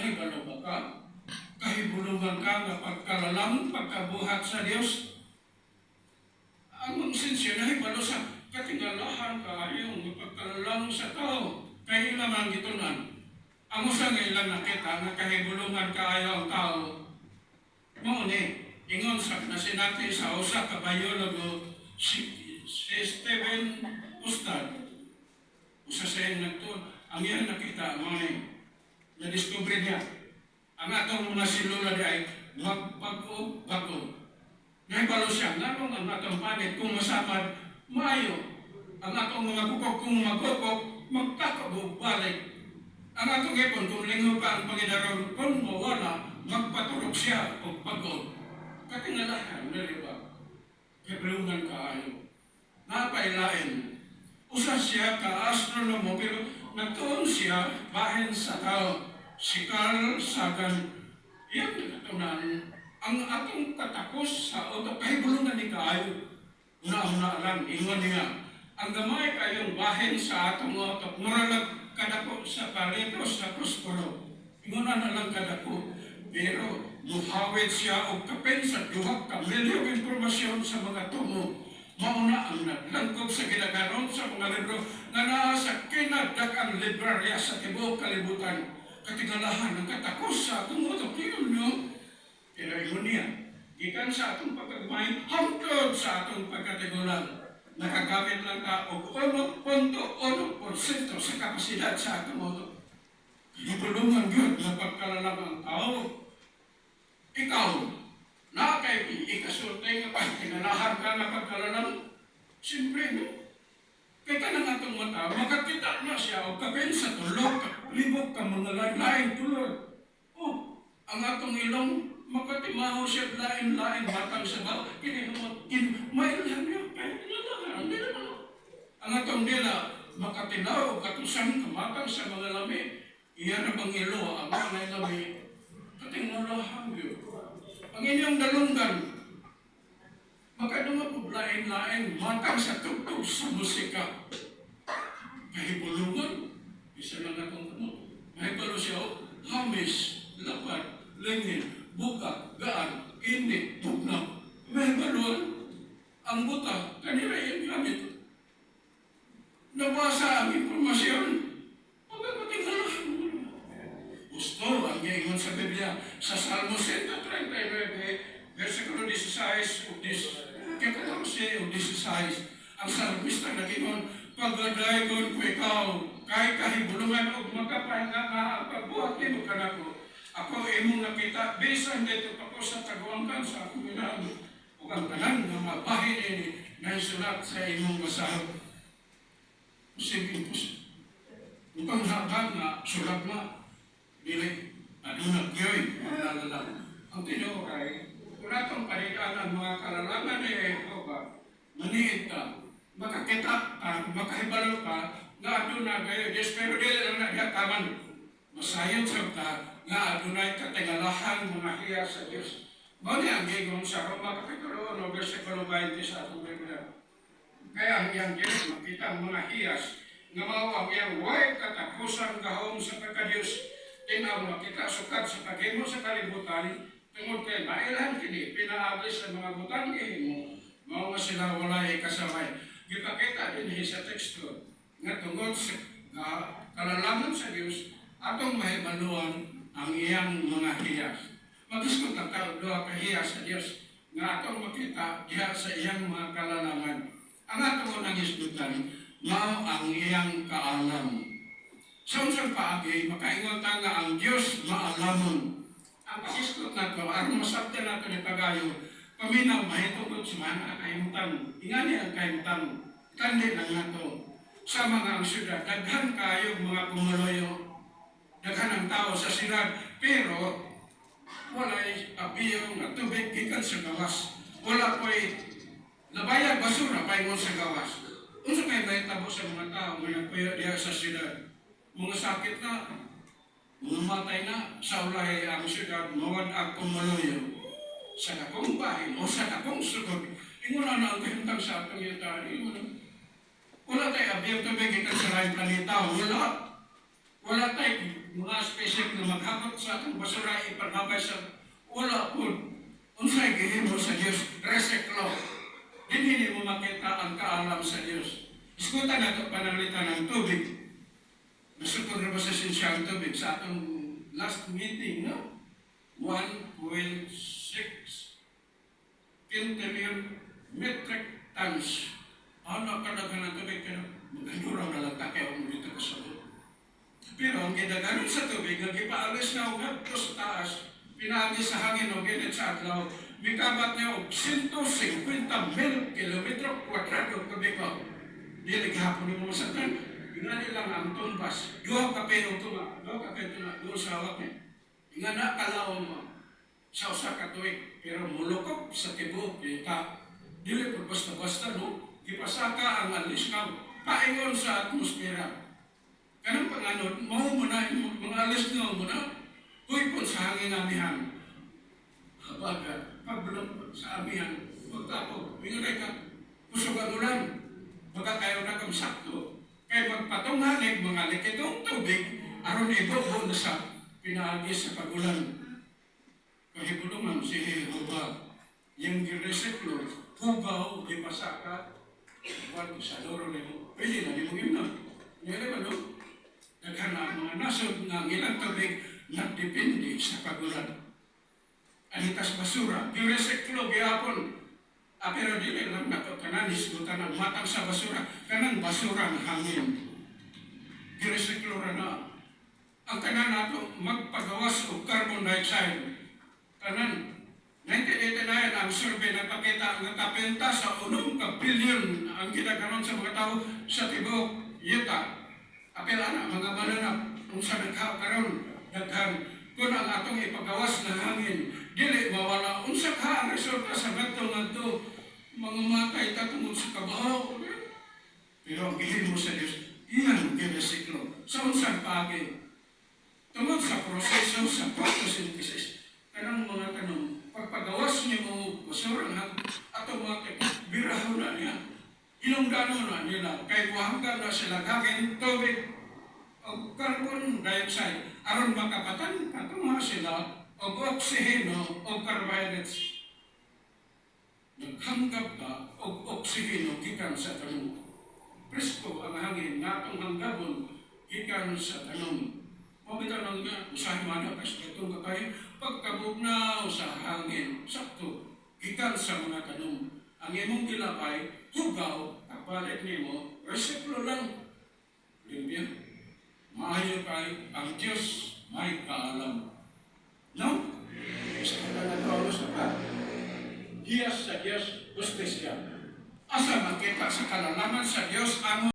Nahibalo ba ka? Kahibulungan ka nga pagkalalang pagkabuhat sa Dios. Ang mga siyensya nahibalo sa katingalahan kaayo nga pagkalalang sa tao. Kay ila man gitun-an. Ang usa nga ilang nakita nga kahibulungan kaayo ang tao, mao ni, ingon sa nasinati sa usa ka biologo, si Steven Ustad, usa sa iyang nagtuon, ang iyang nakita mao ni, na-discover niya, ang atong mga selula di ay magbag-o-bag-o. Nahibalo siya, nganong ang atong panit kung masapad, maayo. Ang atong mga kukok kung magkukok, magtakob og balik. Ang atong ipon, kung lingho pa ang pangidaron, kung mawala, magpaturok siya og pag-o. Katingalahan, dili ba? Kahibulungan kaayo. Napailain. Usa siya ka astronomo, pero nagtuon siya bahin sa tao. Si Carl Sagan, iyang nakatunan ang atong katakos sa utok, kahibulungan ni kaayo. Una-una lang, ingon niya, ang gamay kayong bahin sa atong utok, mura lang kadako sa palitos sa posporo. Ingon na lang kadako. Pero muhawid siya og kapin sa 2 ka milyong impormasyon sa mga atomo. Mauna ang naglangkob sa gidaghanon sa mga libro nga naa sa kinadak-ang librarya sa tibuok kalibutan. Katingalahan ang katakos sa atong utok yun, no? Pero ingon niya, gikan sa atong pagkagamay, hangtod sa atong pagkatigulang, nakagamit lang ka og 1.1% sa kapasidad sa atong utok. Kahibulungan gyud nga pagkalalang ang tao. Ikaw, naa kay ikasulti nga pagtingalahan ka nga pagkalalang? Siyempre, no? Kay kanang atong mata, makakita na siya og kapin sa 3,000 ka mga lain-laing kolor. Oh, ang atong ilong, makatimaho siya lain-lain matang sa baw. Kini mo, kini, mailhan niya. Kaya tinatahan, hindi naman. Ang atong dila, makatinaw og katusan kamatang sa mga lami. Iya na bang ilo, ang mga lami, katingalahan yun. Ang inyong dalunggan, makadungog og lain-lain matang sa tugtog sa musika. Kahibulungan, isa lang atong kamot. Kahibalo siya, oh, hamis, lapad, lingin, buga, gaan, init, bugnaw. Mahibaluan, ang buta, kanila yung gamit. Nabasa ang impormasyon. Pagkakatingalahan mo. Gusto ang giingon sa Biblia sa Salmo 139, versikulo 16 ug 14 ug 16. Ang salmista nag-ingon, "Pagadaygon ko ikaw, kay kahibulungan og makapahinga nga ang pagbuhat nimo kanako. Ako imong nakita, bisan didto pa ko sa taguangkan sa akong inahan, ug ang tanan nga mga bahin ini nahisulat sa imong basahon." Sige, imposible. Upang habang nga sulat na, dili, aduna gyoy ang. Ang tinuod ay, kung atong panikaan ang mga kalalangan ni Jehova, maniid ka, makakita ka, makahibalo ka, nga aduna kayo Diyos, pero dili lang na diha taman. Masayod sab ka nga adunay katingalahan mga hiyas sa Diyos. Mao ni ang giingon sa Roma Kapitulo 1, versikulo 20 sa atong Biblia. Kaya ang iyang Diyos makita ang mga hiyas nga mao ang iyang way katapusang gahom sa pagka-Diyos. Tinaw makita sukad sa paghimo sa kalibutan tungod kay mailhan kini pinaagi sa mga butang gihimo, mao nga sila walay kasaway. Gipakita dinhi sa teksto nga tungod sa kalalangan sa Dios atong mahibaluan ang iyang mga hiyas. Magisgot ang tao duha ka hiyas sa Dios nga atong makita diha sa iyang mga kalalangan. Ang atong unang hisgutan mao ang iyang kaalam. Sa unsang paagi makaingon ta nga ang Dios maalamon? Ang paghisgot nato aron masabtan nato ni pagayo, paminaw mahitungod sa mga kahimtang. Ingani ang kahimtang, itandi lang nato. Sa mga ang syudad, daghan kayo mga pumuluyo, daghan ang tao sa syudad, pero walay abiyo nga tubig gikan sa gawas. Wala po'y labayag basura paingon sa gawas. Unsa kay mahitabo sa mga tao nga nagpuyo diha sa syudad? Mga sakit na, mga matay na sa ulahi ang syudad, mawad ang pumuluyo. Sa dakong bahin o sa dakong sukod, ingon na ang kahimtang sa atong yuta. Ingon na. Wala tayo abiyang tubig gikan sa laing planeta. Wala. Wala tayo mga specific na maghakot sa atong basura ipanabay sa wala po. Unsay gihimo sa Dios? Resiklo. Dinhi mo makita ang kaalam sa Dios. Iskutan nato pananglitan ng tubig. Nasukod na ba sa sinsya ang tubig sa atong last meeting, no? 1.6 quintillion metric tons. Ano kadaghan ng tubig? Pero maganduraw na lang ta kaya dito kasabot. Pero ang gidaganon sa tubig, nga gipaalis na og ngadto sa taas, pinaagi sa hangin og init sa adlaw, mikabat niya og 150 mil kilometro kwadrado tubig ko. Dili gihapon nimo masabtan. Ingani lang ang tumbas. Duha ka payong tunga, duha ka payong tunga, doon sa hawak niya. Ingana kalaom mo sa usa ka tuig, pero mulukop sa tibuok yuta. Dili pud basta-basta, no? Gipasaka ang aliskaw paingon sa atmosfera. Kanang panganod, mao mo na, mga alis nga mo na, huypon sa hangin amihan. Habagat, pagbulong sa amihan, pagtapog, mingunay ka, kusog ang ulan, baga kayo na kam sakto. Kay magpatunghalig mga likidong tubig, aron ibubo na sa pinaagi sa pagulan. Kahibulungan si Jehova, yung giresiklo, hugaw, gipasaka, buwan sa loro nimo, pwede na nimo imnon. Ngayon ba, no? Daghan na ang mga nasod nga ang ilang tubig nagdepende sa pagulan. Anitas basura, giresiklo gihapon. Ah, pero dili lang nato tanan hisgutan ang matang sa basura, kanang basura ang hangin. Giresiklo ra na. Ang tanan nato magpagawas og carbon dioxide. Tanan 1989 ang survey nagpakita nga kapenta sa 6 ka bilyon ang gidaghanon sa mga tao sa tibuok yuta. Apil ana mga mananap unsa nagka karon daghan kung ang atong ipagawas na hangin dili mawala, unsa ka ang resulta sa ngadto ngadto mga matay ta tungod sa kabaho. Pero ang gihimo sa Dios, iyang giresiklo sa unsang paagi? Tungod sa proseso sa photosynthesis. Kanang mga tanom, pagpagawas nimo basura nga automatic biraho na niya, hinungdano na nila kay buhanggan na sila hangin, tubig og carbon dioxide aron makapatan patunga sila og oksiheno og carbohydrates. Naghanggap ka og oksiheno gikan sa tanom. Presko ang hangin nga atong hanggabon gikan sa tanom. Mao bitaw nang nga usahay man na kasi itong kay pagkabugnaw sa hangin, sakto gikan sa mga tanom. Ang imong gilabay hugaw, pagbalik nimo resiklo lang, limpyo. Maayo kay ang Dios may kaalam. No? Sa kanang sa pa. Hiyas sa Dios, hustisya. Asa makita sa kalalaman sa Dios ang